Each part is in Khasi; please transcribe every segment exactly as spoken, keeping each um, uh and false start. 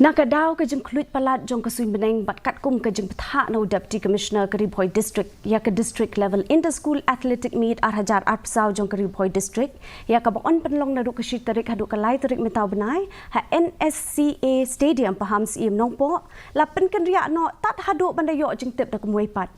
Na ka daw ka jingkhluit palat jong ka suiñ bneng bad katkum ka jingbthah na u Deputy Commissioner ka Ri Bhoi District ïa ka District Level Inter School Athletic Meet ar hajar arphew saw jong ka Ri Bhoi District, ïa kaba yn pynlong naduh ka shi tarik haduh ka lai tarik mynta u bnai ha N S C A Stadium, Pahamsyiem, Nongpoh, la pynkynriah noh tad haduh ban da ïoh jingtip da kumwei pat.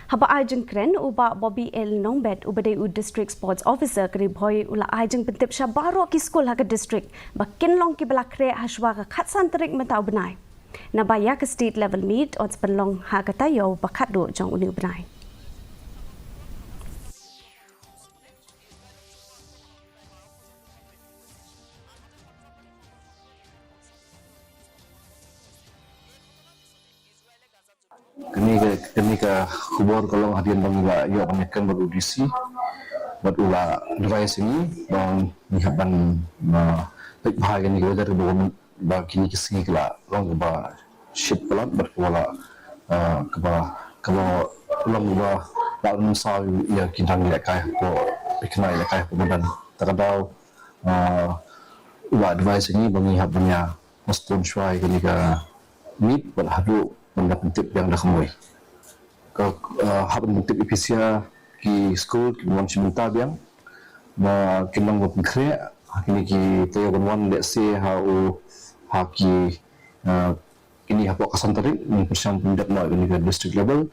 Haba ai jingkren, u Bah Bobby L Nongbet, uba dei u District Sports Officer ka Ri Bhoi, u la ai jingpyntip sha baroh ki skul ha ka district ba kin long kiba la khreh hashwa ka khatsan tarik mynta u bnai. Naba ïa ka State Level Meet yn sa pynlong ha ka taïew ba khatduh jong une u bnai. Kane ka, kane ka khubor ka long hadien ba ngi la ïoh ban ïakren bad u D C bad u la advise ïa ngi ba ngi hap ban, ah, peit bha ïa kane ka weather, ba, ba kine ki sngi ki la long kaba shit palat bad kaba la, ah, kaba, kaba long kaba la ym saw ïa ki dang ïalehkai hapoh, ki khynnah ïalehkai hapoh madan. Ta ka daw, ah, u la advise ïa ngi ba ngi hap ban ïa postpone shuwa ïa kane ka meet bad haduh ban da pyntip biang da kumwei. Ka, ah, hap ban pyntip ïa phi sha ki skul kiba wan shim bynta biang ba kin long ba pynkhreh ha kine ki taïew ban wan, lehse ha u, ha ki, ah, kine hapoh ka san tarik ngin pyrshang pyndep noh ïa kane ka district level.